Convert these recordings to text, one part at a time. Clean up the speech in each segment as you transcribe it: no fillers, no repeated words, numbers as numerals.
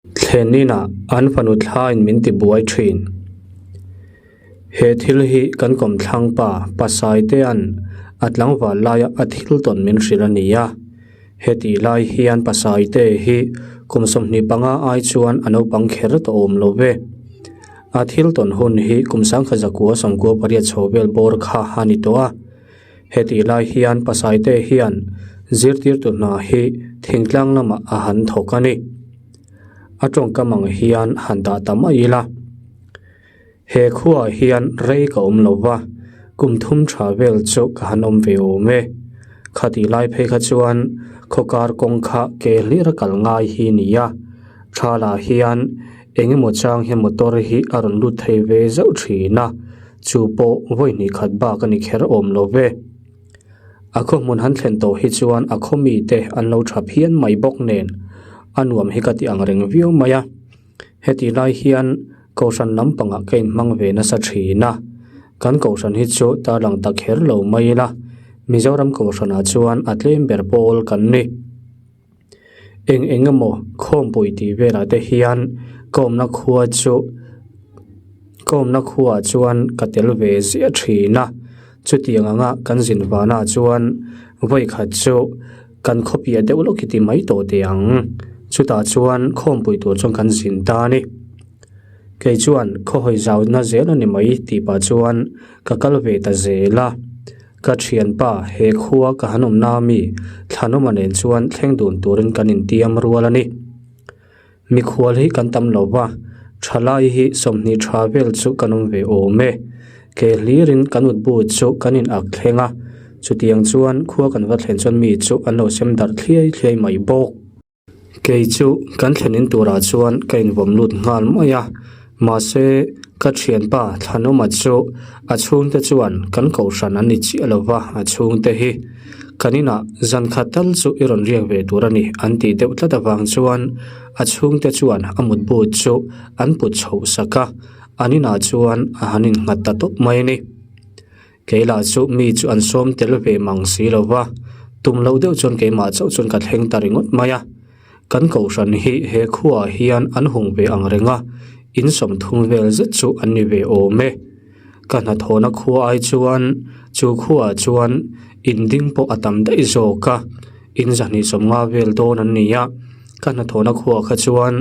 Thlen inah an fanu thlain min ti buai thin. He thil hi kan kawmthlang pa Pasaitea'n a tlangval laia a thil tawn min hrilh a ni a. Hetih lai hian Pasaite hi kum 25 ai chuan a naupang kher tawh awm lo ve. A thil tawn hun hi kum 1998 chho vel bawr kha a ni tawh a. Hetih lai hian Pasaite hian zirtirtu hna hi thingtlang lamah a han thawk a ni. A tawngkam ang hian han dah ta mai ila. He khuaah hian rei ka awm lo va, kum thum tha vel chu ka han awm ve awm e. Khatih lai phei kha chuan khawkar kawng kha ke hlir a kal ngai hi ni a. Thalah hian eng emaw chang hian motor hi a rawn lut thei ve zauh thin a, chu pawh vawi hnih khat bak a ni kher awm lo ve. A khaw hmun han thlen tawh hi chuan a khaw mite an lo tha phian mai bawk nen a nuam hi ka ti ang reng viau mai a. Hetih lai hian kohhran lampangah ka inhmang ve nasa thin a, kan kohhran hi chu tarlang ta kher lo mai ila, Mizoram kohhranah chuan a tlem ber pawl kan ni. Eng eng emaw khawmpui tih velah te hian ka awmna khua chu ka awmna khuaah chuan ka tel ve ziah thin a, chutiang anga kan zin vanah chuan vawi khat chu kan khawpiah deuh lawk hi ti mai tawh teh ang, chutah chuan khawmpui tur chuan kan zin ta a ni. Kei chuan khawhawi zauna zel a ni mai tih pah chuan ka kal ve ta zel a. Ka thianpa he khua ka han awmna ami Thlanawma nen chuan thleng dun turin kan intiam rual a ni. Mikhual hi kan tam lo va, thalai hi 20 tha vel chu kan awm ve awm e. Ke hlirin kan utbu chu kan in ak thleng a, chutiang chuan khua kan va thlen chuan mi chu an lo sem darh thliai thliai mai bawk. Kei chu kan thlen in turah chuan ka invawm lut nghal mai a, mahse ka thianpa Thlanawma chu a chhungte chuan kan kohhran an ni chiah lo va, a chhungte hi kan inah zan khat tal chu i rawn riak ve tur a ni an tih deuh tlat avang chuan a chhungte chuan a mutbu chu an put chhoh sak a, an inah chuan a han innghat ta tawp mai a ni. Kei lah chu mi chu an sawm tel ve mang si lo va, tum loh deuh chuan keimah chauh chuan ka thleng ta ringawt mai a. Kan kohhran hi he khuaah hian an hung ve ang reng a, in 30 vel zet chu an ni ve awm e. Ka hnathawhna khua ai chuan chu khuaah chuan in ding pawh a tam daih zawk a, in 250 vel dawn an ni a, ka hnathawhna khuaah kha chuan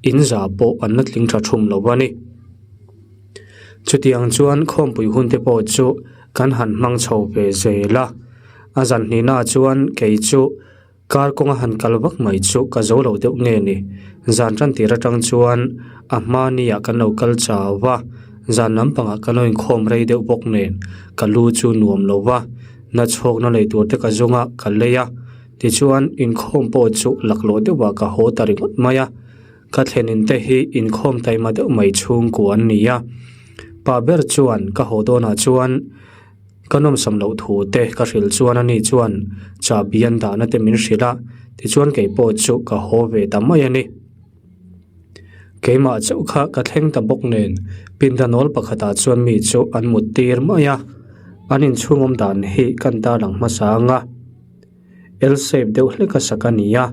in za pawh an la tling tha thum lo a ni. Chutiang chuan khawmpui hun te pawh chu kan han hmang chho ve zel a, a zan hnihnaah chuan kei chu kar kawnga han kal vak mai chu ka zo lo deuh nge ni. Zan tan tir atang chuan a hma niah kan lo kal chau va, zan lampangah kan lo inkhawm rei deuh bawk nen ka lu chu nuam lo va, nachhawkna lei tur te ka zung a, ka lei a, tichuan inkhawm pawh chu laklawh deuhah ka haw ta ringawt mai a. Ka thlenin te hi inkhawm taima deuh mai chhungkua an ni a, pa ber chuan ka haw dawnah chuan ka nawmsam loh thu te ka hrilh chuan ani chuan chahbi an dahna te min hrilh a, tichuan kei pawh chu ka haw ve ta mai a ni. Keimah chauh kha ka thleng ta bawk nen pindan awl pakhatah chuan mi chu an mut tir mai a, an inchhung awm dan hi kan tarlang hmasa ang a. L shape deuh hlek a sak a ni a,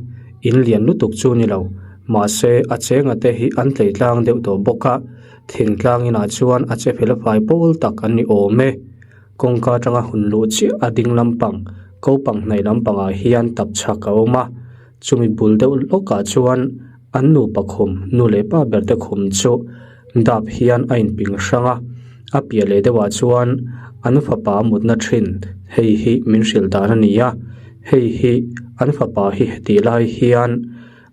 in lian lutuk chu ni lo, mahse a chenga te hi an tlei tlang deuh tawh bawk a, thingtlang inah chuan a che fel fai pawl tak an ni awm e. Kawngka atanga hun luh chiah a ding lampang, ko pang hnaih lampangah hian tap chhak a awm a, chumi bul deuh lawkah chuan an nupa khum, nu leh pa ber te khum chu dap hian a inping hrang a, a piah leh deuhah chuan an fapa mutna thin hei hi min hrilh dan a ni a, hei hi an fapa hi hetih lai hian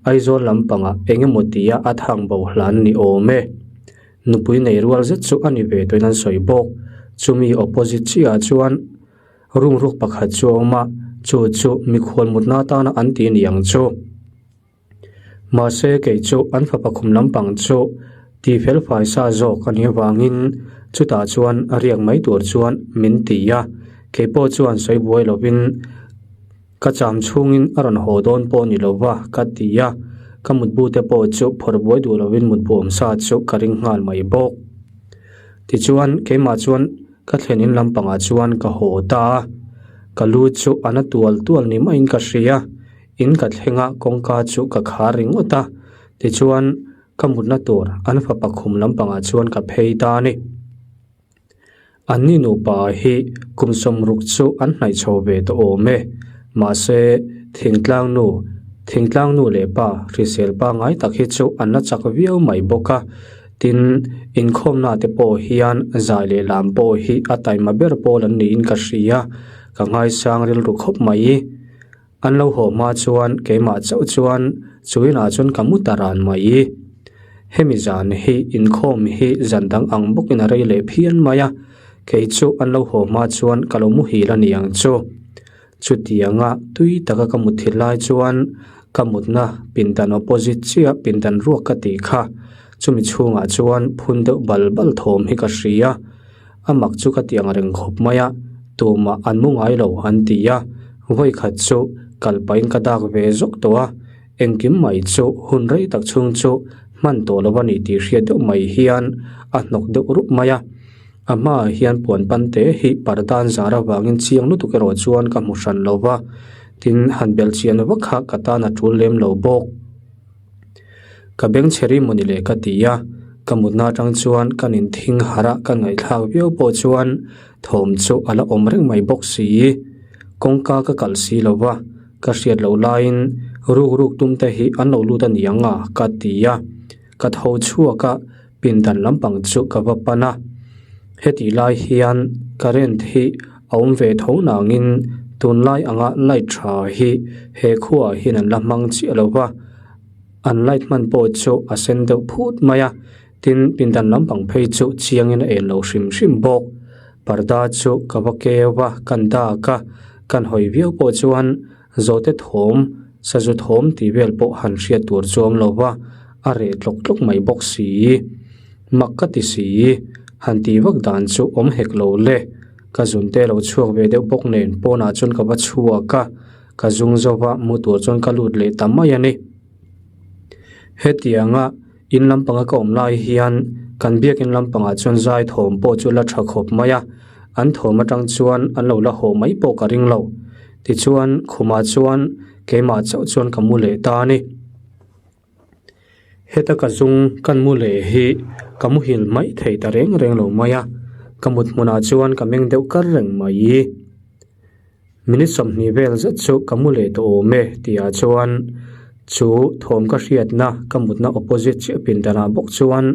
Aizawl lampangah eng emaw tia a thang bo hlan ni awm e. Nupui nei rual zet chu a ni ve tawhin an sawi bawk, chumi opposite chiahah chuan room ruk pakhat chu a awm a, chu chu mikhual mutna atana an tih a ni ang chu. Mahse kei chu an fapa khum lampang chu ti fel fai sa zawk a nih avangin chutah chuan a riak mai tur chuan min ti a, kei pawh chuan sawi buai lovin ka cham chhungin a rawn haw dawn pawh ni lova ka ti a, ka mutbu te pawh chu phawrh buai duh lovin mutbu awm sa chu ka ring nghal mai bawk. Tichuan keimah chuan ka thlen in lampangah chuan ka haw ta a, ka lu chu a na tual tual ni maiin ka hria. In ka thleng a, kawngka chu ka khar ringawt a. Tichuan, ka mutna tur an fapa khum lampangah chuan ka phei ta a ni. Anni nupa hi kum sawmruk chu an hnaih chho ve tawh awm e. Mahse, thingtlang nu, thingtlang nu leh pa hrisel pangngai tak hi chu an la chak viau mai bawk a. Tin, inkhawmna te pawh hian zai leh lam pawh hi a taima ber pawl an niin ka hria, ka ngaisang rilru khawp mai. An lo haw hma chuan keimah chauh chuan chu inah chuan ka mu ta ran mai. Hemi zan hi inkhawm hi zan dang ang bawkin a rei leh phian mai a, kei chu an lo haw hma chuan ka lo muhil a ni ang chu. Chutianga tui taka ka mutthilh lai chuan ka mutna pindan opposite chiah pindan ruak ka tih kha chumi chhungah chuan phun deuh bal bal thawm hi ka hria. A mak chu ka ti ang reng khawp mai a, tumah an mu ngai lo an ti a, vawi khat chu kal pahin ka dak ve zawk tawh a, engkim mai chu hun rei tak chhung chu hman tawh lo a ni tih hriat deuh mai hian a hnawk deuh rup mai a. A hmaah hian puan pan te hi parda an zar avangin chiang lutuk erawh chuan ka hmu hran lo va, tin han belh chian vak kha ka tan a tul lem lo bawk. Ka beng chhe ri mawni le ka ti a, ka mutna atang chuan ka nin thing harh a ka ngaihthlak viau pawh chuan thawm chu a la awm reng mai bawk si. Kawngka ka kalh si lo va, ka hriat loh laiin ruk ruk tum te hi an lo lut a ni ang a ka ti a, ka tho chhuak a pindan lampang chu ka va pan a. Hetih lai hian current hi a awm ve tho nangin tunlai anga light tha hi he khuaah hian an la hmang chiah lo va, an light hman pawh chu a sen deuh phut mai a, tin pindan lampang phei chu chiangin a en lo hrim hrim bawk. Parda chu ka va keu a, kan dak a, kan hawi viau pawh chuan Zawhte thawm, sazu thawm tih vel pawh han hriat tur chu awm lo va, a reh tlawk tlawk mai bawk si. Mak ka ti si, han tih vak dan chu awm hek lo le. Ka zunte lo chhuak ve deuh bawk nen pawnah chuan ka va chhuak a, ka zung zo va mu tur chuan ka lut leh ta mai a ni. Hetianga in lampanga ka awm lai hian kan biakin lampangah chuan zai thawm pawh chu la tha khawp mai a, an thawm atang chuan an lo la haw mai pawh ka ring lo. Tichuan khumah chuan keimah chauh chuan ka mu leh ta a ni. Heta ka zung kan mu leh hi ka muhil mai thei ta reng reng lo mai a, ka mut hmunah chuan ka meng deuh kar reng mai. Minute 20 vel zet chu ka mu leh tawh awm e tihah chuan chu thawm ka hriatna ka mutna opposite chiah pindanah bawk chuan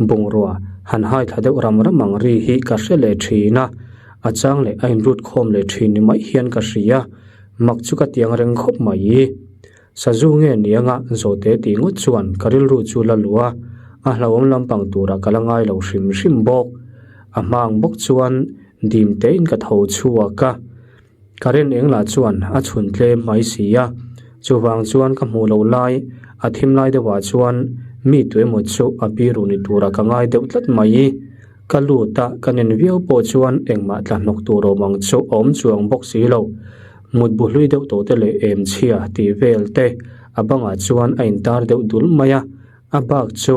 bungrua han hai thla deuh ram ram ang ri hi ka hre leh thin a, a chang leh a inrut khawm leh thin ni mai hian ka hria, mak chu ka tiang reng khawp mai. Sazu nge nianga zawhte tih ngawt chuan ka rilru chu la luh a, a hlauhawm lampang turah ka la ngai lo hrim hrim bawk. A hma ang bawk chuan dim tein ka tho chhuak a, current eng lah chuan a chhun tlem mai si a, chuvang chuan ka hmuh loh lai a thim lai deuhah chuan mi tuemaw chu a biru ni turah ka ngai deuh tlat mai. Ka lut a, ka nen viau pawh chuan engmah tla hnawk tur awm ang chu a awm chuang bawk si lo. Mutbu hlui deuh tawh te leh em chhia tih vel te a bangah chuan a intar deuh dul mai a, a bak chu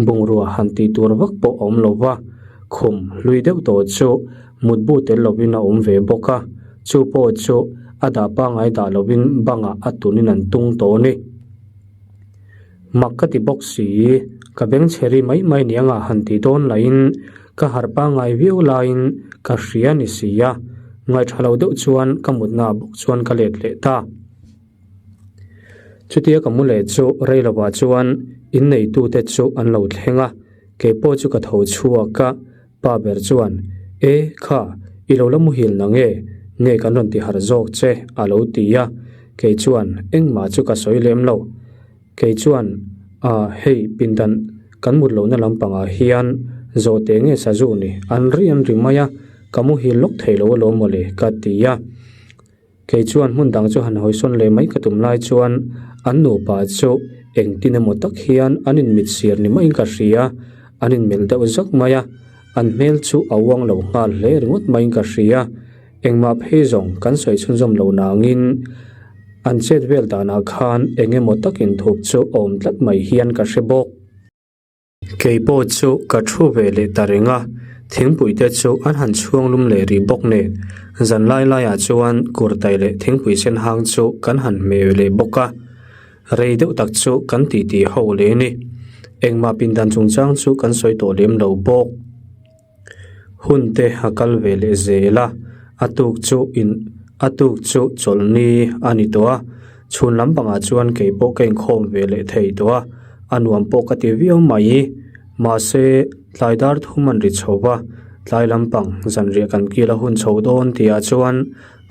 bungrua han tih tur vak pawh a awm lo va, khum hlui deuh tawh chu mutbu tel lovin a awm ve bawk a, chu pawh chu a dah pangngai dah lovin bangah a tunin an tung tawh a ni. Mak ka ti bawk si, ka beng chhe ri mai mai ni anga han ti dawn lahin ka harh pangngai viau laiin ka hria ni si a, ngaihṭha lo deuh chuan ka mutna bawk chuan ka let leh ta. Chutia ka mu leh chu rei lovah chuan inneitute chu an lo thleng a, keipawh chu ka tho chhuak a, pa ber chuan, E kha, i lo la muhil na nge? Nge kan rawn ti harh zawk che? a lo ti a, kei chuan engmah chu ka sawi lem lo. Kei chuan, A, hei pindan kan mut lohna lampangah hian zawhte nge sazu ni? An ri an ri mai a, ka muhil lawk thei lo alawm mawle, ka ti a. Kei chuan hmun dang chu han hawisawn leh mai ka tum lai chuan an nupa chu engtin emaw tak hian an inmit sir ni maiin ka hria, an inmelh deuh zak mai a, an hmel chu a uang lo nghal hle ringawt maiin ka hria. Engmah phei zawng kan sawi chhunzawm lo nangin an chet vel danah khan eng emaw takin thup chu a awm tlat mai hian ka hre bawk. Kei pawh chu ka thu ve leh ta reng a, thingpui te chu an han chhuang lum leh rih bawk nen, zan lai laiah chuan kurtai leh thingpui sen hang chu kan han hmeh leh bawk a. Rei deuh tak chu kan titi ho leh a ni. Engmah pindan chungchang chu kan sawi tawh lem lo bawk. Hun te a kal ve leh zel a, a tuk chu in a tuk chu chawlhni a ni tawh a, chhun lampangah chuan kei pawh ka inkhawm ve leh thei tawh a, a nuam pawh ka ti viau mai. Mahse, tlai dar thum an ri chho va, tlai lampang zanriah kan kil a hun chho dawn tihah chuan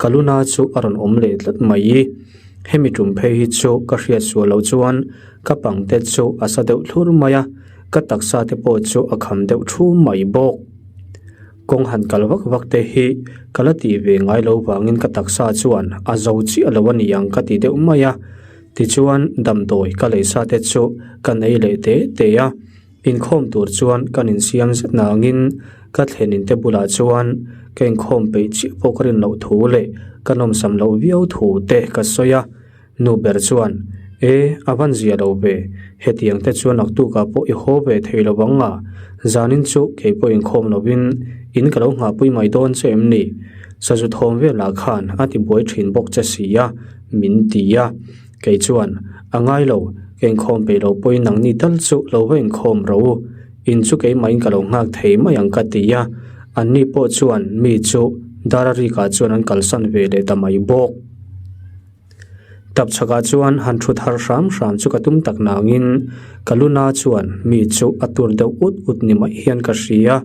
ka luna chu a rawn awm leh tlat mai. Hemi tum phei hi chu ka hriat sual loh chuan ka pangte chu a sa deuh thlur mai a, ka taksa te pawh chu a kham deuh thu mai bawk. Kawng han kal vak vak te hi ka la tih ve ngai lo vangin ka taksa chuan a zo chiah lo a ni ang ka ti deuh mai a. Tichuan damdawi ka lei sa te chu kan ei leh te te a, inkhawm tur chuan kan insiam zet nangin ka thlenin te bulah chuan ka inkhawm peih chiah pawh ka rin loh thu leh ka nawmsam loh viau thu te ka sawi a. Nu ber chuan, E, a van zia lo ve, hetiang te chuan naktukah pawh i haw ve thei lo vang a, zanin chu kei pawh inkhawm lovin in ka lo nghahpui mai dawn che em ni? Sazu thawm velah khan a ti buai thin bawk che si a, min ti a. Kei chuan, A ngai lo, ka inkhawm peih lo pawhin nangni tal chu lo va inkhawm rawh u, in chu keimahin ka lo nghak thei mai ang ka ti a. Anni pawh chuan mi chu Dararika chuan an kalsan ve leh ta mai bawk. Tap chhakah chuan han thu thar hram hram chu ka tum tak nangin ka luna chuan mi chu a tur deuh ut ut ni mai hian ka hria,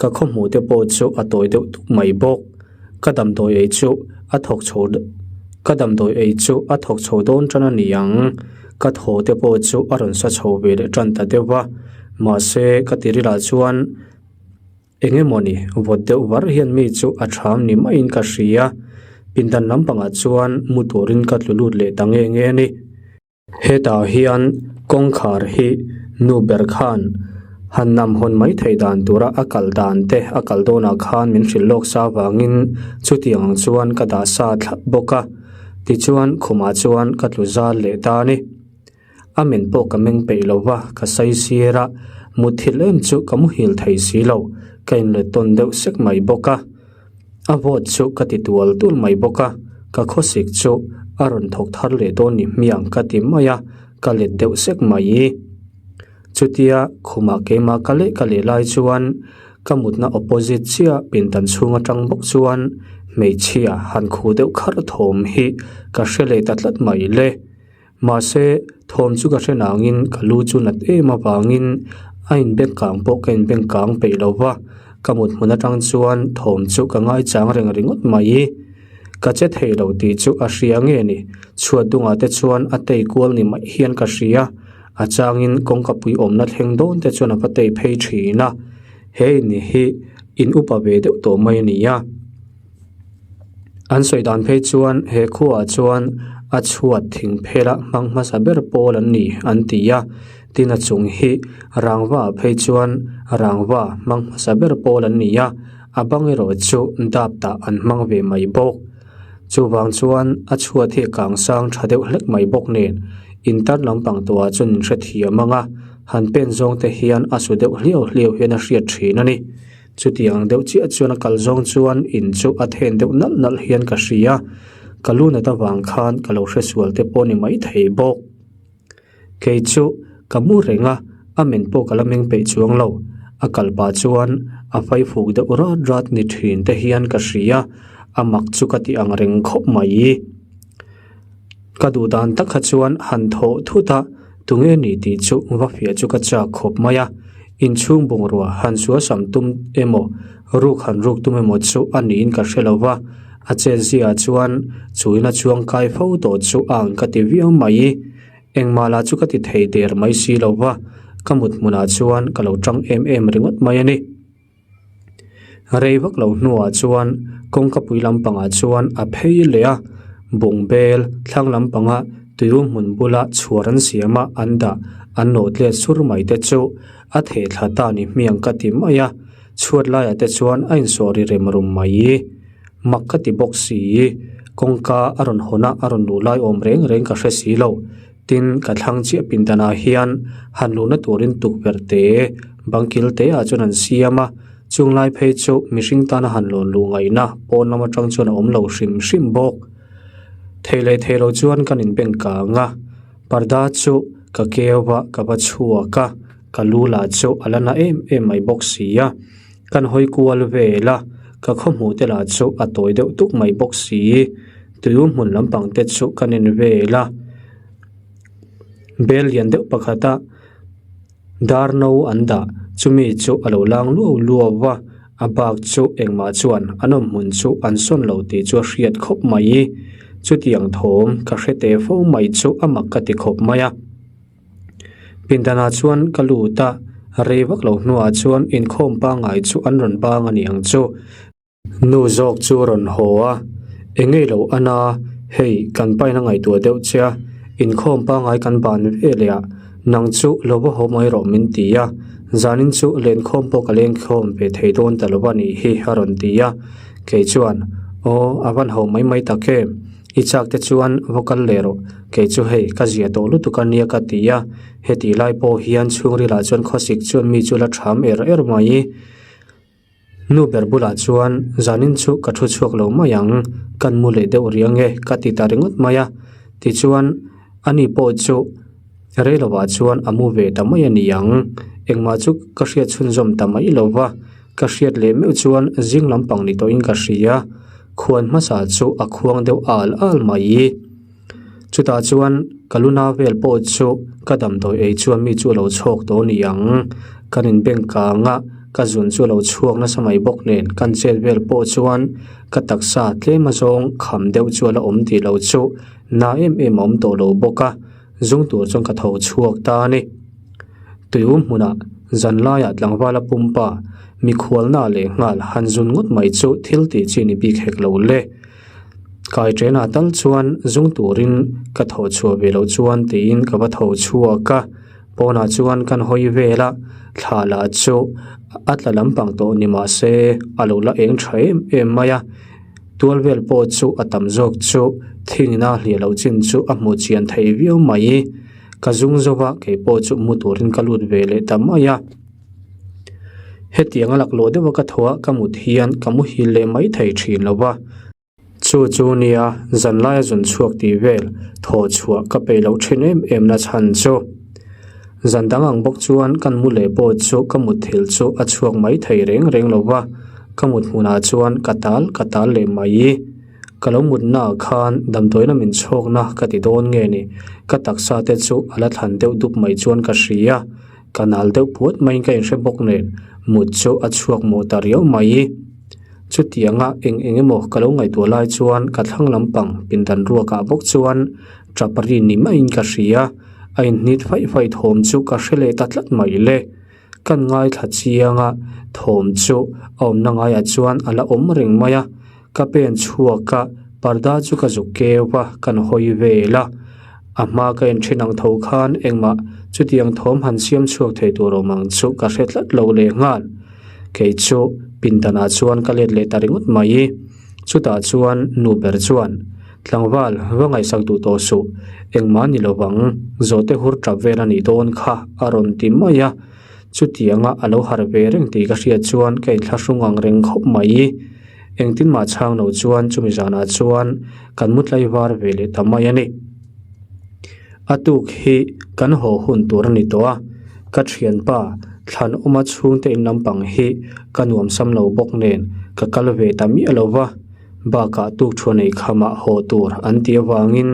ka khawhmuh te pawh chu a tawi deuh tuk mai bawk. Ka damdawi ei chu a thawk chho ka damdawi ei chu a thawk chho dawn tan a ni ang, ka thaw te pawh chu a rawn sa chho ve leh tan ta deuh va, mahse ka tirilah chuan. Eng emawni vawt deuh var hian mi chu a ṭham ni maiin ka hria. Pindan lampangah chuan mu turin ka tlu lut leh ta nge nge a ni. Hetah hian kawngkhar hi nu ber khan han nam hawn mai theih dan tura a kal dan te a kal dawnah khan min hrilh lawk sa avangin chutiang ang chuan ka dah sa thlap bawk a. Tichuan khumah chuan ka tlu zal leh ta a ni. A men pawh ka meng peih lo va, ka sai sir a, mutthilh em chu ka muhil thei si lo, ka inlet tawn deuh sek mai bawk a. A vawt chu ka ti tual tual mai bawk a, ka khawsik chu a rawn thawk thar leh dawn ni hmiang ka ti mai a, ka let deuh sek mai. Chutia khumah keimah ka leh ka leh lai chuan ka mutna opposite chiah pindan chhung atang bawk chuan hmeichhia han khuh deuh kharh thawm hi ka hre leh ta tlat mai le. Mahse, thawm chu ka hre nangin ka lu chu nat em avangin a inbengkang pawh ka inbengkang peih lo va, ka mut hmun atang chuan thawm chu ka ngaichang reng ringawt mai. Ka che thei lo tih chu a hria nge ni, chhuat dungah te chuan a tei kual ni mai hian ka hria, a changin kawngkapui awmna thleng dawn te chuan a va tei phei thin a, he in hi in upa ve deuh tawh mai a ni a. An sawi dan phei chuan he khuaah chuan a chhuat thing phela hmang hmasa ber pawl an ni an ti a, tin a chung hi rangva ah phei chuan rangva hmang hmasa ber pawl an ni a, a bang erawh chu dap tah an hmang ve mai bawk. Chuvang chuan a chhuat hi kang sang tha deuh hlek mai bawk nen intar lampang tawhah chuan in hrethiam ang a, han pen zawng te hian a su deuh hliau hliau hian a hriat thin a ni. Chutiang deuh chiah chuan a kal zawng chuan in chu a then deuh nalh nalh hian ka hria, ka lu nat avang khan ka lo hre sual te pawh ni mai thei bawk. Kei chu ka mu reng a, a men pawh ka la meng peih chuang lo, a kal pah chuan a fai fuk deuh rat rat ni thin te hian ka hria, a mak chu ka ti ang reng khawp mai. Ka duh dan tak kha chuan han thawh thut a, tunge ni tih chu va fiah chu ka chak khawp mai a, inchhung bungrua han suasam tum emaw ruk han ruk tum emaw chu a niin ka hre lo va, a chet ziaah chuan chuin a chuang kai fo tawh chu a ang ka ti viau mai. Engmah lah chu ka ti thei der mai si lo va, ka mut hmunah chuan ka lo tang em em ringawt mai a ni. Rei vak lo hnuah chuan kawngkapui lampangah chuan a phei leh a, bungbel thlang lampanga tuiu hmun bula chhuar an siam a an dah an nawh tlet sur mai te chu a theh thla ta ni hmiang ka ti mai a, chhuat laiah te chuan a insawh ri rem rum mai. Mak ka ti bawk si, kawngka a rawn hawn a a rawn luh lai awm reng reng ka hre si lo. Tin, ka thlang chiah pindanah hian han luhna turin tukverh te, bangkil te ah chuan an siam a, chung lai phei chu mihring tana han lawn luh ngaihna pawn lam atang chuan a awm lo hrim hrim bawk. Thei leh thei lo chuan kan inbeng kang a. Parda chu ka keu va ka va chhuak a, ka lu lah chu a la na em em mai bawk si a. Kan hawi kual vel a, ka khaw hmuh te lah chu a tawi deuh tuk mai bawk si. Tuiu hmun lampang te chu kan en vel a, bel lian deuh pakhat a dar no an dah chumi chu a lo lang luau luau a, a bak chu engmah chuan an awm hmun chu an sawn lo tih chu a hriat khawp mai. Chutiang thawm ka hre teh fo mai chu a mak ka ti khawp mai a. Pindanah chuan ka lut a, rei vak lo hnuah chuan inkhawm pangngai chu an rawn bang a ni ang chu. Nu zawk chu a rawn haw a, Eng ngei lo a na, hei kan pain a ngaihtuah deuh che a, inkhawm pangngai kan ban ve leh a, nang chu lo va haw mai rawh min ti a, zanin chu lenkhawm pawh ka lengkhawm ve thei dawn ta lo a nih hi a rawn ti a, kei chuan, Aw, a van haw mai mai tak em? I chak te chuan va kal leh rawh, kei chu hei ka zia tawh lutuk a nia ka ti a, hetih lai pawh hian chhungrilah chuan khawsik chuan mi chu la tham er er mai. Nu ber bulah chuan zanin chu ka thu chhuak lo mai ang, kan mu leh deuh riang e ka ti ta ringawt mai a, tichuan ani pawh chu rei lovah chuan a mu ve ta mai a ni ang, engmah chu ka hriat chhunzawm ta mai lo va. Ka hriat leh meuh chuan zing lampang ni tawhin ka hria, khuan hmasa chu a khuang deuh al al mai. Chutah chuan ka luna vel pawh chu ka damdawi ei chuan mi chu a lo chhawk tawh a ni ang. Kan inbeng kang a, ka zun chu a lo chhuak nasa mai bawk nen kan chet vel pawh chuan ka taksa tlem azawng kham deuh chu a la awm tih loh chu na em em a awm tawh lo bawk a, zung tur chuan ka tho chhuak ta a ni. Tuium hmunah zan laiah tlangvala pumpa mikhualna leh nghal han zun ngawt mai chu thil tih chi ni bik hek lo le. Kai ṭenah tal chuan zung turin ka thawh chhuah ve loh chuan tiin ka va tho chhuak a, pawnah chuan kan hawi vel a, thla lah chu a tla lampang tawh ni mah se a lo la eng tha em em mai a, tual vel pawh chu a tam zawk chu thingna hliah loh chin chu a hmuh chian thei viau mai. Ka zung zo va, kei pawh chu mu turin ka lut ve leh ta mai a. Hetiang a laklawh deuha ka thaw a, ka mut hian ka muhil leh mai thei thin lo va. Chu chu nia, zanlaia zun chhuak tih vel thaw chhuah ka peih loh thin em em na chhan chu. Zan dang ang bawk chuan kan mu leh pawh chu ka mutthilh chu a chhuak mai thei reng reng lo va, ka mut hmunah chuan ka tal ka tal leh mai. Ka lo mutnaah khan damdawiina min chhawkna ka ti dawn nge ni? Ka taksa te chu a la thlan deuh dup mai chuan ka hria. Ka nal deuh puat maiin ka inhre bawk nen mut chu a chhuak mawh ta riau mai. Chutianga eng eng emaw ka lo ngaihtuah lai chuan ka thlang lampang pindan ruakah bawk chuan tap ri ni maiin ka hria. A inhnit faih faih thawm chu ka hre leh ta tlat mai le. Kan ngaithla chiang a, thawm chu a awmna ngaiah chuan a la awm reng mai a. Ka pen chhuak a, parda chu ka zuk keu a, kan hawi vel a. A hma ka en thin ang tho khan engmah chutiang thawm han siam chhuak thei tur awm ang chu ka hre tlat lo leh nghal. Kei chu pindanah chuan ka let leh ta ringawt mai. Chutah chuan nu ber chuan, Tlangval, va ngaihsak duh tawh suh, engmah ni lovang, zawhte hur tap vel a nih dawn kha a rawn ti mai a. Chutianga a lo harh ve reng tih ka hriat chuan ka inthlahrung ang reng khawp mai. Engtin mah chhang lo chuan chumi zanah chuan kan mu tlaivar ve leh ta mai a ni. A tuk hi kan haw hun tur a ni tawh a, ka thianpa Thlanawma chhungte in lampang hi ka nuamsam lo bawk nen ka kal ve ta miah lo va, bakah tuk thu nei khamah haw tur an tih avangin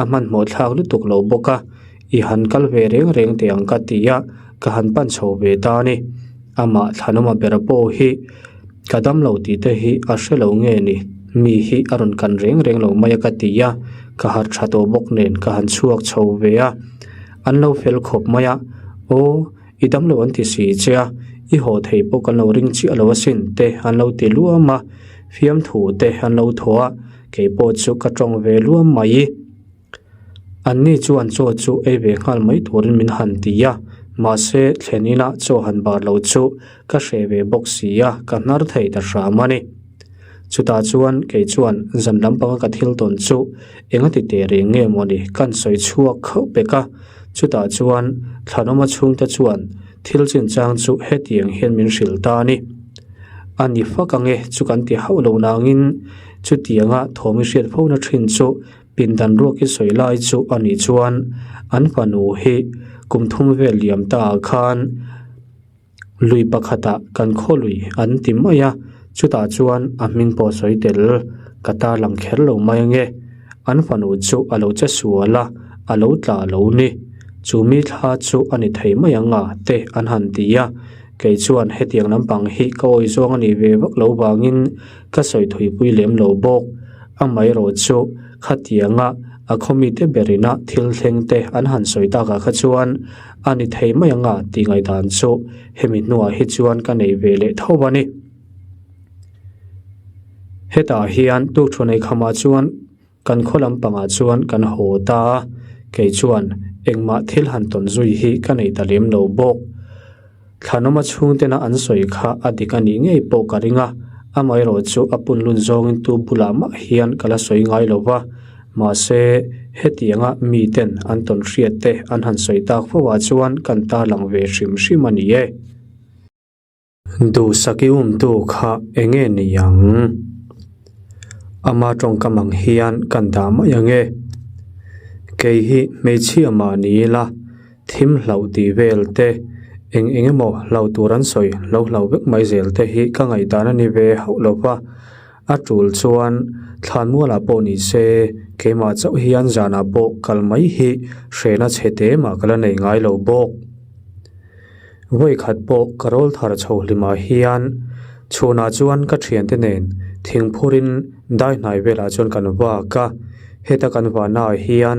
a hmanhmawh thlak lutuk lo bawk a, i han kal ve reng reng teh ang ka ti a, ka han pan chho ve ta a ni. Amah Thlanawma ber pawh hi ka dam lo tih te hi a hre lo nge ni, mi hi a rawn kan reng reng lo mai a ka ti a, ka harh tha tawh bawk nen ka han chhuak chho ve a, an lo fel khawp mai a, aw i dam lo an ti si che a, i haw thei pawh kan lo ring chiah lo asin te an lo ti luam a, fiamthu te an lo thaw a, kei pawh chu ka tawng ve luam mai. Anni chuan chaw chu ei ve nghal mai turin min han ti a, mahse thlen inah chaw han bar lo chu ka hreh ve bawk si a, ka hnar thei ta hram a ni. Chutah chuan kei chuan zan lampanga ka thil tawn chu eng a ti teh reng nge mawni kan sawi chhuak khauh pek a, chutah chuan Thlanawma chhungte chuan thil chinchang chu hetiang hian min hrilh ta a ni. A ni fak ange chu kan ti hauh lo nangin chutianga thawm i hriat fo na thin chu. Pindan ruak i sawi lai chu a nih chuan an fanu hi kum thum vel liam ta ah khan lui pakhatah kan khaw lui an ti mai a, chutah chuan a hming pawh sawi tel ka tarlang kher lo mai ange. An fanu chu a lo che sual a, a lo tla lo ni. Chu mi thla chu a ni thei mai ang a te an han ti a, kei chuan hetiang lampang hi ka awi zawng a nih ve vak lo vangin ka sawi thuipui lem lo bawk. Amaherawh chu khatianga a khawmite berina thil thleng te an han sawi takah kha chuan a ni thei mai anga tih ngaihdan chu hemi hnuah hi chuan ka nei ve leh tho a ni. Hetah hian tukṭhuan ei khamah chuan kan khaw lampangah chuan kan haw ta a, kei chuan engmah thil han tawn zui hi ka nei ta lem lo bawk. Thlanawma chhungtena an sawi kha a dik a nih ngei pawh ka ring a, amaherawh chu a punlun zawngin tu bulah mah hian ka la sawi ngai lo va, mahse hetianga miten an tawn hriat te an han sawi tak fo ah chuan kan tarlang ve hrim hrim a ni e. Duhsak i umtu kha enge ni ang? Ama tawngkam ang hian kan dah mai ang e. Kei hi hmeichhia mah ni ila thim hlauh tih vel te, eng eng emaw hlauh tur an sawi lo hlauh vek mai zel te hi ka ngaihdan a ni ve hauh lo va. A tul chuan thlanmualah pawh ni se keimah chauh hian zanah pawh kal mai hi hrehna chhe te mah ka la nei ngai lo bawk. Vawi khat pawh ka rawl thar chho hlimah hian chhunah chuan ka thiante nen thingphurin dai hnai velah chuan kan vak a, heta kan vahnaah hian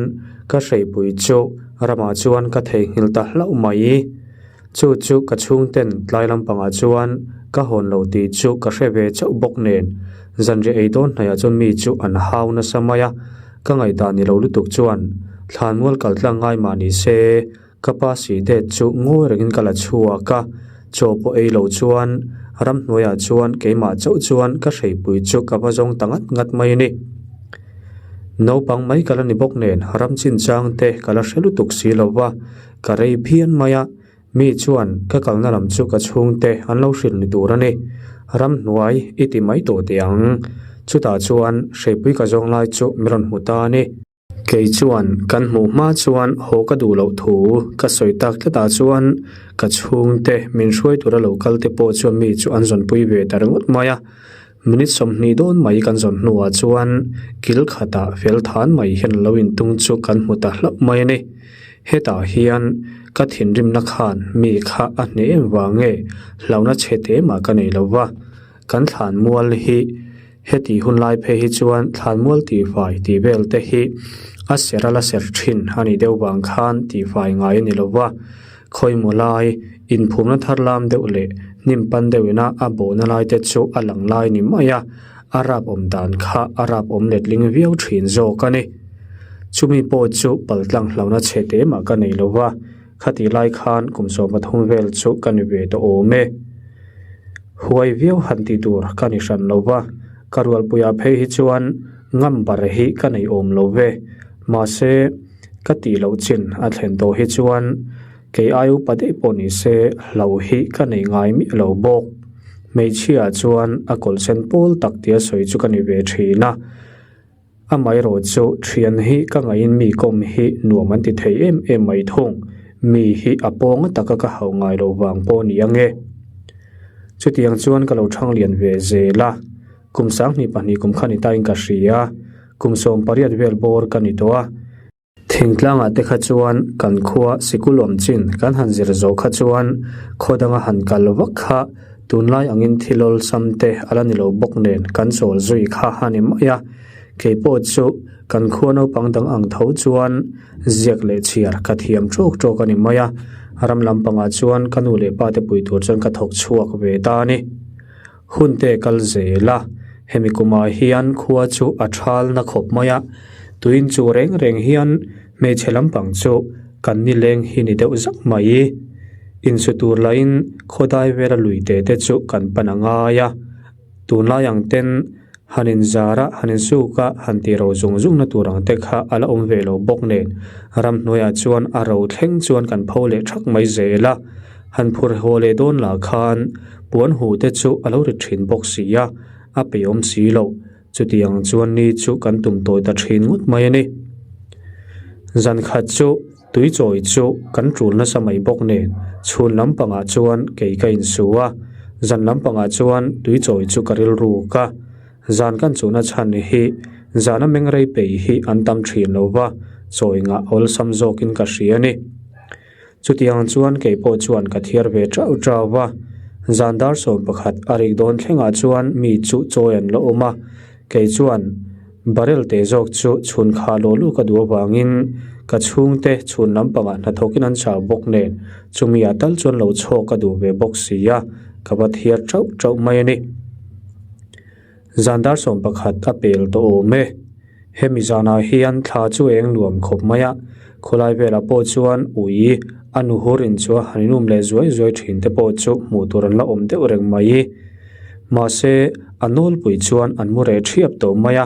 ka hreihpui chu ramah chuan ka theihnghilh ta hlauh mai. Chu chu ka chhungten tlai lampangah chuan ka hawn lo tih chu ka hre ve chauh bawk nen zanriah ei dawn hnaihah chuan mi chu an hau nasa mai a, ka ngaihdan ni lo lutuk chuan thlanmual kal tlang ngai mah ni se Ka pa si det chu ngawi rengin ka la chhuak a, chaw pawh ei lo chuan ramhnuaiah chuan keimah chauh chuan ka hreipui chu ka va zawng ta ngat ngat mai a ni. Naupang mai ka la ni bawk nen ram chinchang te ka la hre lutuk si lo va, ka rei phian mai a, mi chuan ka kalna lam chu ka chhungte an lo hrilh ni tur a ni. Ramhnuai i ti mai tawh teh ang, chutah chuan hreipui ka zawng lai chu min rawn hmu ta a ni. Kei chuan kan hmuh hma chuan haw ka duh loh thu ka sawi tak tlatah chuan ka chhungte min hruai tura lo kal te pawh chuan mi chu an zawnpui ve ta ringawt mai a. Minute 20 dawn mai kan zawn hnuah chuan kil khatah fel than mai hian lo intung chu kan hmu ta hlauh mai a ni. Hetah hian ka thinrimna khan mi kha a hneh em vang nge hlauhna chhe te mah ka nei lo va, kan thlan mual hi Heti hun lai phei hi chuan thlanmual tihfai tih vel te hi a ser a la ser thin a nih deuh vang khan tihfai ngai a ni lo va, khawimaw lai inphumna thar lam deuh leh hnim pan deuh ina a bawhna lai te chu a lang lai ni mai a, a rap awm dan kha a rap awm letling viau thin zawk a ni. Chumi pawh chu paltlang hlauhna chhe te mah ka nei lo va, khatih lai khan kum 13 vel chu ka ni ve tawh awm e. Huai viau han ti tur ka ni hran lo va, ka rualpuiah phei hi chuan ngam bar hi ka nei awm lo ve. Mahse, ka tih loh chin a thlen tawh hi chuan kei ai upa daih pawh ni se hlo hi ka nei ngai miah lo bawk. Hmeichhia chuan a kawlh sen pawl tak tia sawi chu ka ni ve thin a. Amaherawh chu thian hi ka ngaihin mi kawm hi nuam an ti thei em em mai thung. Mi hi a pawnga taka ka hauh ngai lo vang pawh ni ang e. Chutiang chuan ka lo thang lian ve zel a, kum 22 kum kha ni tain ka hria, kum 18 vel bawr ka ni tawh a. Thingtlangah te kha chuan kan khua sikul awm chin kan han zir zawh kha chuan khaw danga han kal vak kha tunlai angin thil awlsam te a la ni lo bawk nen kan chawl zui kha a ni mai a. Kei pawh chu kan khua naupang dang ang tho chuan ziak leh chhiar ka thiam tawk tawk a ni mai a. Ram lampangah chuan ka nu leh pa te pui tur chuan ka thawk chhuak ve ta a ni. Hun te kal zel a, hemi kumah hian khua chu a thal na khawp mai a, tuin chu reng reng hian hmeichhe lampang chu kan nileng hi ni deuh zak mai. Insu tur lahin khawdai vela lui te te chu kan pan a ngai a, tunlai ang ten han inzar a, han insuk a, han tih ro zung zung na tur ang te kha a la awm ve lo bawk nen ramhnuaiah chuan a ro thleng chuan kan pho leh thak mai zel a, han phur haw leh dawn lah khan puan huh te chu a lo ri thin bawk si a, a peihawm si lo. Chutiang chuan ni chu kan tum tawi ta thin ngawt mai a ni. Zan khat chu tui chawi chu kan tul nasa mai bawk nen chhun lampangah chuan kei ka insu a, zan lampangah chuan tui chawi chu ka rilruk a. Zan kan chuhna chhan hi zana mengrei pei hi an tam thin lo va, chawi ngah awlsam zawkin ka hria a ni. Chutiang chuan kei pawh chuan ka thiar ve chauh chauh va, zan dar 11 a rik dawn thlengah chuan mi chu chawi an la awm a, kei chuan barrel te zawk chu chhun kha lawh luh ka duh avangin ka chhungte chhun lampangah hnathawkin an chau bawk nen chumi ah tal chuan lo chhawk ka duh ve bawk si a, ka va thiar chauh chauh mai a ni. Zan dar 11 a pel tawh awm e. Hemi zanah hian thla chu eng nuam khawp mai a, khawlai velah pawh chuan ui a nu hur in chu a han inum leh zuai zuai thin te pawh chu hmuh tur an la awm deuh reng mai. Mahse, a nawlpui chuan an mu reh thiap tawh mai a,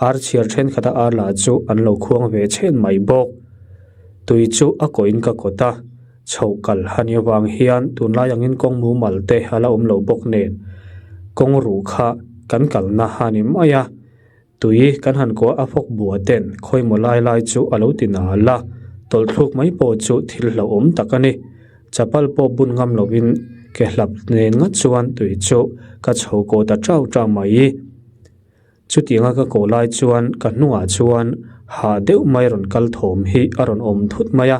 ar chhiar thenkhat a ar lah chu an lo khuang ve chhen mai bawk. Tui chu a kawhin ka kawt a, chhoh kal a nih avang hian tunlai angin kawng mumal te a la awm lo bawk nen kawng ruh kha kan kalna a ni mai a. Tui kan han kuah a fawk bua ten khawimaw lai lai chu a lo ti nal a, tawlhthluk mai pawh chu thil hlauhawm tak a ni. Chapal pawh bun ngam lovin ke hlap nen ngat chuan tui chu ka chho kawh ta chau chau mai. Chutianga ka kawh lai chuan ka hnungah chuan hah deuh mai rawn kal thawm hi a rawn awm thut mai a,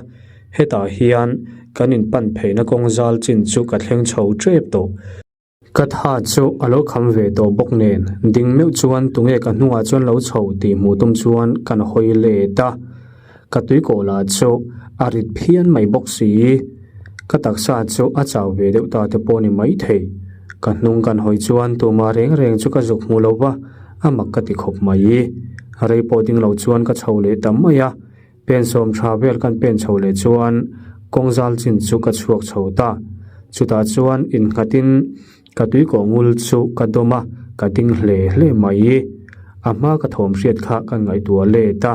hetah hian kan inpan pheina kawng zal chin chu ka thleng chho tep tawh. Ka tha chu a lo kham ve tawh bawk nen, ding meuh chuan tunge ka hnungah chuan lo chho tih hmuh tum chuan kan hawi let a. Ka tuikawh lah chu a rit phian mai bawk si. Ka taksa chu a chau ve deuh ta te pawh ni mai thei. Ka hnung kan hawi chuan tumah reng reng chu ka zuk hmu lo va, a mak ka ti khawp mai. Rei pawh ding lo chuan ka chho leh ta mai a. Pen sawm tha vel kan pen chho leh chuan kawng zal chin chu ka chhuak chho ta. Chutah chuan innghatin ka tuikawh ngul chu ka dawm a, ka ding hle hle mai. A hma ka thawm hriat kha ka ngaihtuah let a,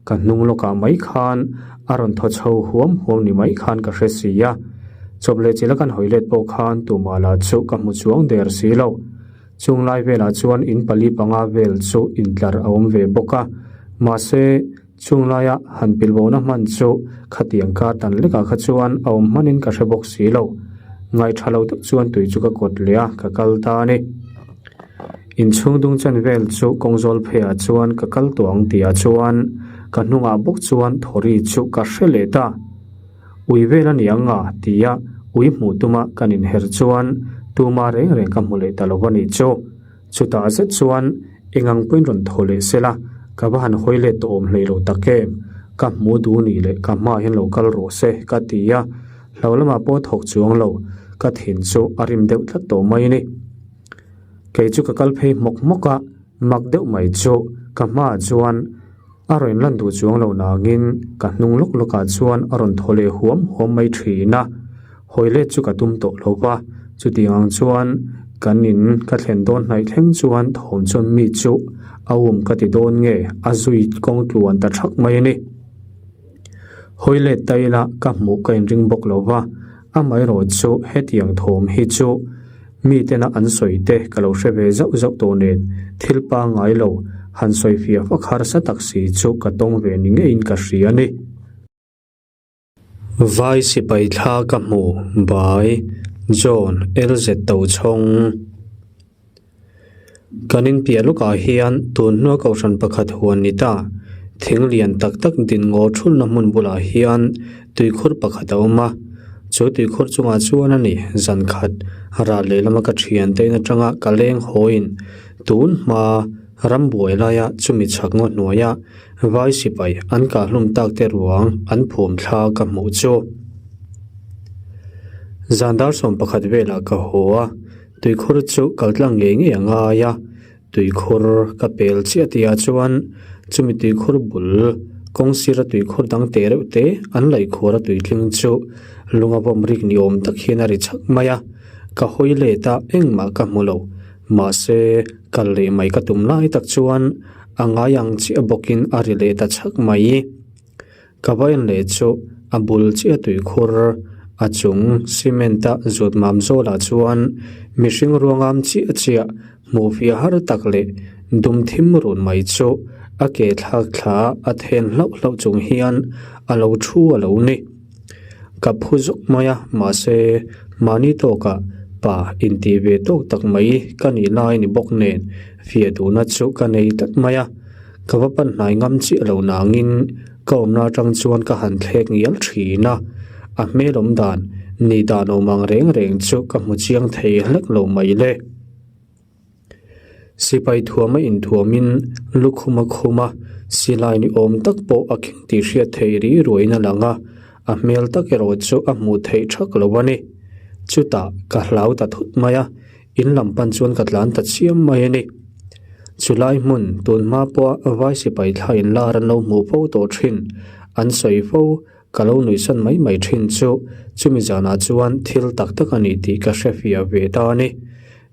ka hnung lawkah mai khan a rawn thaw chho huam huam ni mai khan ka hre si a. Chawp leh chilh a kan hawi let pawh khan tumah lah chu ka hmu chuang der si lo. Chung lai velah chuan in pali panga vel chu intlar a awm ve bawk a, mahse, Chung laia han pilbona hman chu khatiang kar dan lekah kha chuan a awm hmanin ka hre bawk si lo. Ngaihṭha lo deuh chuan tui chu ka kawt leh a, ka kal ta a ni. Inchhung dung chen vel chu kawngzawl pheiah chuan ka kal tawh ang tihah chuan ka hnungah bawk chuan thawri chu ka hre leh ta. Ui vel a ni ang a tia ui hmuh tuma kan inher chuan tumah reng reng ka hmu leh ta lo a nih chu. Chutah zet chuan eng ang pawhin rawn thaw leh se la, ka va han hawi let tawh awm hlei lo tak em? Ka hmu duh nih leh ka hmaah hian lo kal rawh se, ka ti a. Hlo lamah pawh thawk chuang lo, ka thin chu a rim deuh tlat tawh mai a ni. Kei chu ka kal phei hmawk hmawk a, mak deuh mai chu ka hmaah chuan a rawn lan duh chuang lo nangin ka hnung lawk lawkah chuan a rawn thaw leh huam huam mai thin a. Hawi let chu ka tum tawh lo va, chutiang ang chuan kan in ka thlen dawn hnaih thleng chuan thawm chuan mi chu a um ka ti dawn nge a zui kawng tluan ta thak mai a ni. Hawi let ta ila ka hmuh ka inring bawk lo va, amaherawh chu hetiang thawm hi chu mi tena an sawi te ka lo hre ve zauh zauh tawh nen thil pangngai lo han sawi fiah vak harsa tak si chu ka tawng ve ni ngeiin ka hria a ni. Vai sipai thla ka hmu by John LZ Tochhawng. Kan inpiah lawkah hian tun hnua kohhran pakhat huan ni ta. Thing lian tak tak din ngaw thulna hmun bulah hian tuikhur pakhat a awm a. Chu tuikhur chungah chuan a ni zan khat ral lehlama ka thiante in atanga ka leng hawiin tun hma ram buai laia chumi chhak ngaw hnuaia Vai sipai an kah hlum tak te ruang an phum thla ka hmuh chu. Zan dar 11 velah ka haw a, tuikhur chu kal tlang ngei ngei a ngai a, tuikhur ka pel chiah tihah chuan chumi tuikhur bul kawng sira tuikhur dang te reuh te an laihkhuar a tuitling chu lunga vawm rik ni awm tak hian a ri chhak mai a, ka hawi let a engmah ka hmu lo. Mahse, kal leh mai ka tum lai tak chuan a ngai ang chiah bawkin a ri leh ta chhak mai. Ka va en leh chu a bul chiah tuikhur a chung cement a zut mam zawlah chuan mihring ruangam chiah chiah hmuh fiah har tak leh Dum thim run mai chu a ke thlak thla a then hlauh hlauh chung hian a lo thu a lo ni. Ka phu zuk mai a, mahse mahni tawkah pa intih ve tawk tak mai ka nih lai ni bawk nen fiah duhna chu ka nei tlat mai a. Ka va pan hnai ngam chiah lo nangin ka awmna atang chuan ka han thlek ngial thin a, a hmel awm dan ni dan awm ang reng reng chu ka hmu chiang thei hlek lo mai le. Sipai thuama inthuamin lukhum a khum a, silai ni awm tak pawh a kheng tih hriat theih ri ruaiin a lang a, a hmel tak erawh chu a hmuh theih thak lo a ni. Chutah ka hlau ta thut mai a, in lam pan chuan ka tlan ta chiam mai a ni. Chulai hmun tun hma pawha vai sipai thla inlar an lo hmuh fo tawh thin, an sawi fo Ka lo nuihsan mai mai thin chu chumi zanah chuan thil tak tak a ni tih ka hre fiah ve ta a ni.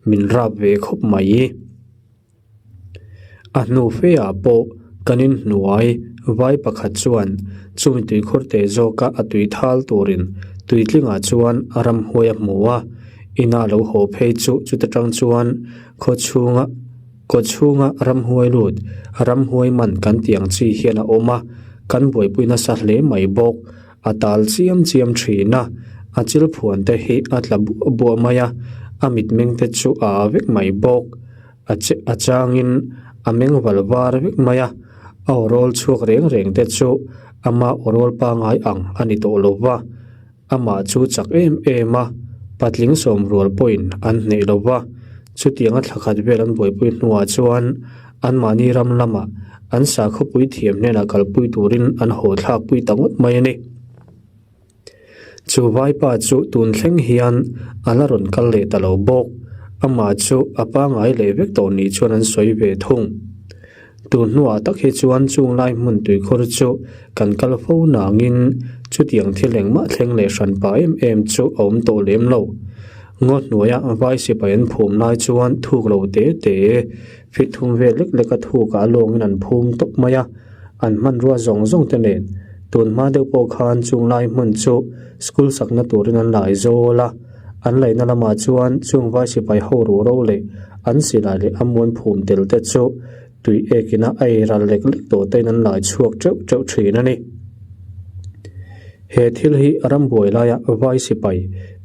Min rap ve khawp mai. A hnu fe ah pawh kan inhnuai vai pakhat chuan chumi tuikhur te zawka a tui thal turin tuitlingah chuan a ramhuai a hmu a, inah lo haw phei chu chuta tang chuan khaw chhunga Kaw chhunga ramhuai lut, ramhuai man kan tih ang chi hian a awm a, kan buaipui nasa hle mai bawk. A tal chiam chiam thin a, a chil phuan te hi a tla buah buah mai a, a mitmeng te chu a â vek mai bawk. A che a changin a meng val var vek mai a, a aw rawl chhuak reng reng te chu ama aw rawl pangai ang a ni tawh lo va. Amah chu chak em em a, patling sawm rual pawhin an hneih lo va, chutianga thla khat vel an buaipui hnuah chuan anmahni ram lamah an sakhawpui thiam hnenah kalpui turin an haw thlakpui ta ngawt mai a ni. Chu vaipa chu tun thleng hian a la rawn kal leh ta lo bawk, amah chu a pangai leh vek tawh nih chuan an sawi ve thung. Tun hnuah tak hi chuan chung lai hmun tuikhur chu kan kal fo nangin chutiang thil engmah thleng leh hran pa em em chu a awm tawh lem lo. Ngaw hnuaia vai sipai an phum lai chuan thuk lo te te fit thum vel lek lek a thukah lawngin an phum tawp mai a, an hmanrua zawng zawng te nen. Tun hma deuh pawh khan chung lai hmun chu school sakna turin an lai zawl a, an laihna lamah chuan chung vai sipai ho ruh ro leh an silai leh a muan phum tel te chu tui ekina a ei ral lek lek tawh tein an lai chhuak teuh teuh thin a ni. He thil hi rambuai laia vai sipai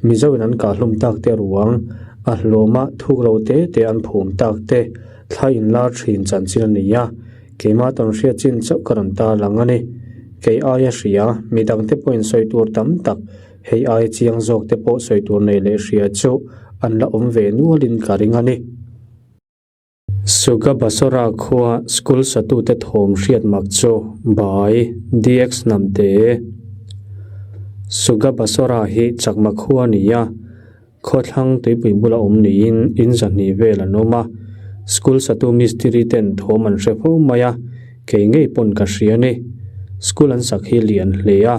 Mizoin an kah hlum tak te ruang a hlawma thuk lo te te an phum tak te thla inlar thin chanchin a ni a, keimah tawn hriat chin chauh ka rawn ta lang a ni. Kei aia hria midangte pawhin sawi tur tam tak Hei aia chiang zawk te pawh sawi tur nei leh hria chu an la awm ve nualin ka ring a ni. Suga Basora khua school satute thawm hriat mak chu by DX Hnamte. Suga Basora hi chakma khua a ni a, Khawthlang tuipui bula awm niin in zahnih vel an awm a, school satu mistiri ten thawm an hre fo mai a, kei ngei pawn ka hria ni. School an sak hi lian hle a,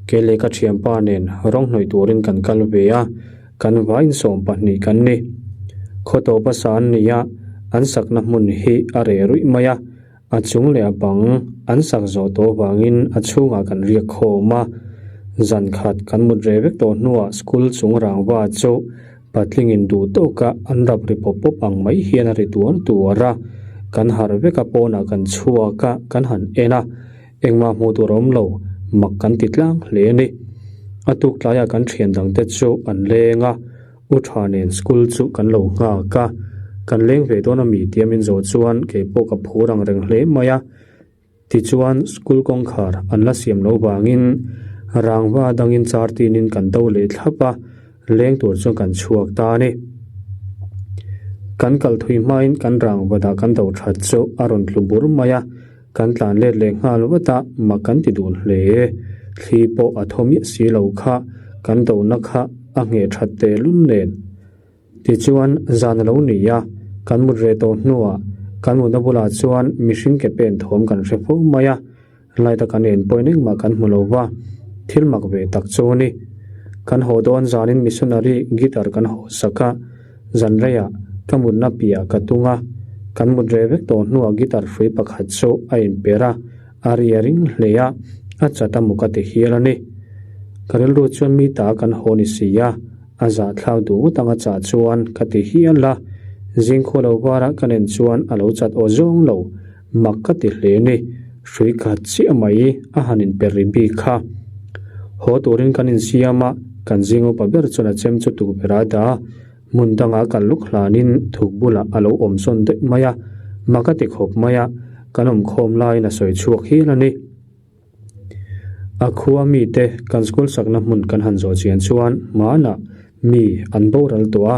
kei leh ka thianpa nen rawng hnawih turin kan kal ve a, kan vaiin 12 kan ni. Khaw tawpa sa an ni a, an sakna hmun hi a reh ruih mai a, A chung leh a bang an sak zawh tawh vangin a chhungah kan riak khawm a, zan khat kan mut reh vek tawh hnuah school chung rangva chu patlingin duh tawka an rap ri pawp pawp ang mai hian a ri tuar tuar a, kan harh vek a pawnah kan chhuak a, kan han en a, engmah hmuh tur a awm lo, mak kan ti tlang hle a ni. A tuk tlaiah kan thian dangte chu an leng a. U tha nen school chu kan lo nghak a, kan leng ve dawn a mi tia min zawh chuan kei pawh ka phur ang reng hle mai a. Tichuan school kawngkhar an la siam loh vangin rangva dangin char tinin kan do leh thlap a, leng tur chuan kan chhuak ta a ni. Kan kal thui hmain kan rangva dah kan do that chu a rawn tlu bur mai a, kan tlan let leh nghal vat a, mak kan ti dun hle. Thli pawh a thaw miah si lo kha, kan dona kha a ngheh that teh lul nen. Tichuan, zan a lo ni a, kan mut reh tawh hnuah kan mutna bulah chuan mihring ke pen thawm kan hre fo mai a, light a kan en pawhin engmah kan hmu lo va, thil mak ve tak chu a ni. Kan haw dawn zanin missionary guitar kan haw sak a, Zan reiah ka mutna piah ka tung a, kan mut reh vek tawh hnuah guitar hrui pakhat chu a inper a, a ri a ring hle a, a chat a mu ka ti hial a ni. Ka rilru chuan mi ta kan haw ni si a, a zahthlak duh ngawt anga chah chuan ka ti hial a. Zingkhua lo vara ka nen chuan a lo chat aw zawng lo, mak ka ti hle ni, hrui khat chiah mai a han inper ri bik kha. Haw turin kan insiam a, kan zing upa ber chuan a chem chu tukverh a dah a, hmun dangah kan luk hlanin thuk bulah a lo awm sawn daih mai a, mak a ti khawp mai a, kan awmkhawm laiin a sawi chhuak hial a ni. A khua mite kan school sakna hmun kan han zawh chian chuan hmanah mi an boral tawh a,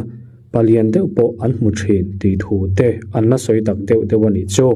palian deuh pawh an hmu thin tih thu te an la sawi tak deuh deuh a nih chu.